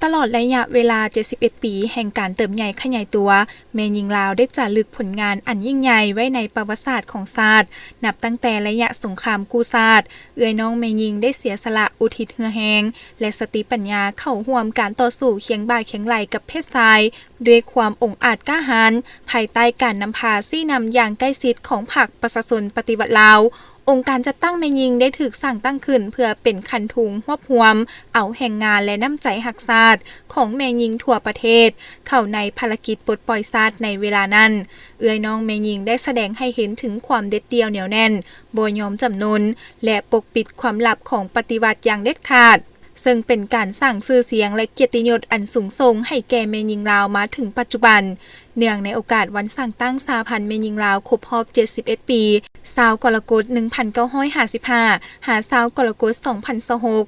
ຕະຫຼອດໄລຍະເວລາ ເຈັດສິບເອັດ ປີ ແຫ່ງການເຕີບໃຫຍ່ຂະຫຍາຍຕົວ, ແມ່ຍິງລາວໄດ້ຈາລຶກຜົນງານອັນຍິ່ງໃຫຍ່ໄວ້ໃນປະຫວັດສາດຂອງຊາດ, ນັບຕັ້ງແຕ່ໄລຍະສົງຄາມກູ້ຊາດ, ເອື້ອຍນ້ອງແມ່ຍິງໄດ້ເສຍສະຫຼະ ອຸທິດເຫື່ອແຮງ ແລະ ສະຕິປັນຍາເຂົ້າຮ່ວມການຕໍ່ສູ້ຄຽງບ່າຄຽງໄຫຼ່ກັບເພດຊາຍ ດ້ວຍຄວາມອົງອາດກ້າຫານ, ພາຍໃຕ້ການນຳພາຊີ້ນຳຢ່າງໃກ້ຊິດຂອງພັກປະຊາຊົນປະຕິວັດລາວ, ອົງການຈັດຕັ້ງແມ່ຍິງໄດ້ຖືກສ້າງຕັ້ງຂຶ້ນເພື່ອເປັນຄັນທຸງຮວບຮວມເອົາແຮງງານ ແລະ ນ້ຳໃຈຮັກຊາດຂອງແມ່ຍິງທົ່ວປະເທດ ເຂົ້າໃນພາລະກິດປົດປ່ອຍຊາດໃນເວລານັ້ນ. ເອື້ອຍນ້ອງແມ່ຍິງໄດ້ສະແດງໃຫ້ເຫັນເຖິງຄວາມເດັດດ່ຽວໜຽວແໜ້ນ, ບໍ່ຍອມຈຳນົນ ແລະ ປົກປິດຄວາມລັບຂອງປະຕິວັດຢ່າງເດັດຂາດ, ເຊິ່ງເປັນການສ້າງຊື່ສຽງ ແລະ ກຽດຕິຍົດອັນສູງສົ່ງໃຫ້ແກ່ແມ່ຍິງລາວມາເຖິງປັດຈຸບັນ. ເນື່ອງໃນໂອກາດວັນສ້າງຕັ້ງສະຫະພັນແມ່ຍິງລາວຄົບຮອບ ເຈັດສິບເອັດ ປີ, ຊາວ ກໍລະກົດ ໜຶ່ງພັນເກົ້າຮ້ອຍຫ້າສິບຫ້າ ຫາ ຊາວ ກໍລະກົດ ສອງພັນຊາວຫົກ,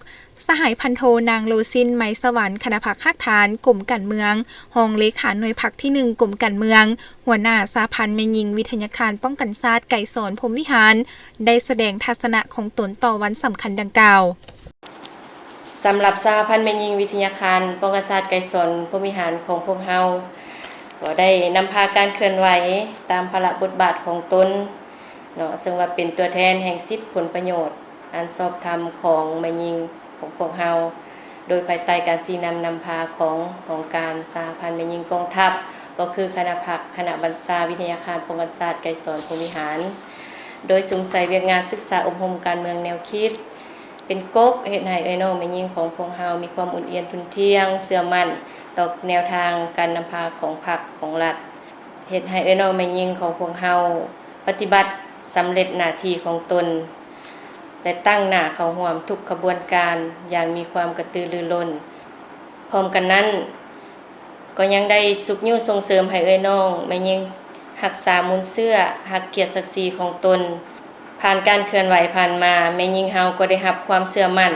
ສະຫາຍພັນໂທ ນາງ ໂລຊິນ ໄມສະຫວັນ ຄະນະພັກຮາກຖານ ກົມການເມືອງ, ຮອງເລຂາໜ່ວຍພັກທີໜຶ່ງ ກົມການເມືອງ, ຫົວໜ້າສະຫະພັນແມ່ຍິງວິທະຍາຄານປ້ອງກັນຊາດ ໄກສອນ ພົມວິຫານ ໄດ້ສະແດງທັດສະນະຂອງຕົນຕໍ່ວັນສຳຄັນດັ່ງກ່າວ. ສຳລັບສະຫະພັນແມ່ຍິງວິທະຍາຄານປ້ອງກັນຊາດ ໄກສອນ ພົມວິຫານ ຂອງພວກເຮົາ ກໍໄດ້ນຳພາການເຄື່ອນໄຫວຕາມພາລະບົດບາດຂອງຕົນເນາະ, ເຊິ່ງວ່າເປັນຕົວແທນແຫ່ງສິດຜົນປະໂຫຍດອັນຊອບທຳຂອງແມ່ຍິງຂອງພວກເຮົາ, ໂດຍພາຍໃຕ້ການຊີ້ນຳນຳພາຂອງຫ້ອງການສະຫະພັນແມ່ຍິງກອງທັບ, ກໍຄືຄະນະພັກຄະນະບັນຊາວິທະຍາຄານປ້ອງກັນຊາດ ໄກສອນ ພົມວິຫານ, ໂດຍສຸມໃສ່ວຽກງານສຶກສາອົບຮົມການເມືອງແນວຄິດ ເປັນກົກເຮັດໃຫ້ເອື້ອຍນ້ອງແມ່ຍິງຂອງພວກເຮົາມີຄວາມອຸ່ນອຽນທຸ່ນທ່ຽງ, ເຊື່ອໝັ້ນຕໍ່ແນວທາງການນຳພາຂອງພັກຂອງລັດ, ເຮັດໃຫ້ເອື້ອຍນ້ອງແມ່ຍິງຂອງພວກເຮົາປະຕິບັດສຳເລັດໜ້າທີ່ຂອງຕົນ ແລະ ຕັ້ງໜ້າເຂົ້າຮ່ວມທຸກຂະບວນການຢ່າງມີຄວາມກະຕືລືລົ້ນ. ພ້ອມກັນນັ້ນ, ກໍຍັງໄດ້ຊຸກຍູ້ສົ່ງເສີມໃຫ້ເອື້ອຍນ້ອງແມ່ຍິງຮັກສາມູນເຊື້ອ, ຮັກກຽດສັກສີຂອງຕົນ. ຜ່ານການເຄື່ອນໄຫວຜ່ານມາ, ແມ່ຍິງເຮົາກໍໄດ້ຮັບຄວາມເຊື່ອໝັ້ນ,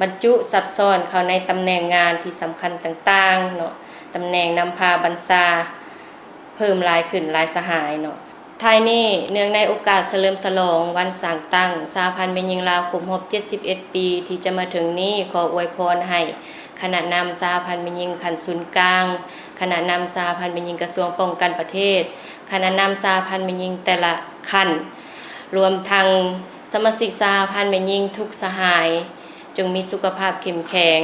ບັນຈຸຊັບຊ້ອນເຂົ້າໃນຕຳແໜ່ງງານທີ່ສຳຄັນຕ່າງໆເນາະ, ຕຳແໜ່ງນຳພາບັນຊາເພີ່ມຫຼາຍຂຶ້ນຫຼາຍສະຫາຍເນາະ. ທ້າຍນີ້, ເນື່ອງໃນໂອກາດສະເຫຼີມສະຫຼອງວັນສ້າງຕັ້ງສະຫະພັນແມ່ຍິງລາວຄົບຮອບ ເຈັດສິບເອັດ ປີ ທີ່ຈະມາເຖິງນີ້, ຂໍອວຍພອນໃຫ້ຄະນະນຳສະຫະພັນແມ່ຍິງຂັ້ນສູນກາງ, ຄະນະນຳສະຫະພັນແມ່ຍິງກະຊວງປ້ອງກັນປະເທດ, ຄະນະນຳສະຫະພັນແມ່ຍິງແຕ່ລະຂັ້ນ, ລວມທັງສະມາຊິກສະຫະພັນແມ່ຍິງທຸກສະຫາຍ, ຈົ່ງມີສຸຂະພາບເຂັ້ມແຂງ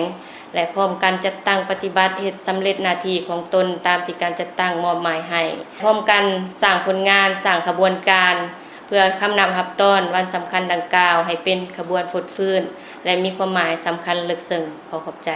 ແລະ ພ້ອມກັນຈັດຕັ້ງປະຕິບັດເຮັດສຳເລັດໜ້າທີ່ຂອງຕົນຕາມທີ່ການຈັດຕັ້ງມອບໝາຍໃຫ້, ພ້ອມກັນສ້າງຜົນງານ, ສ້າງຂະບວນການ ເພື່ອຄຳນັບຮັບຕ້ອນວັນສຳຄັນດັ່ງກ່າວໃຫ້ເປັນຂະບວນຟົດຟື້ນ ແລະ ມີຄວາມໝາຍສຳຄັນເລິກເຊິ່ງ. ຂໍຂອບໃຈ.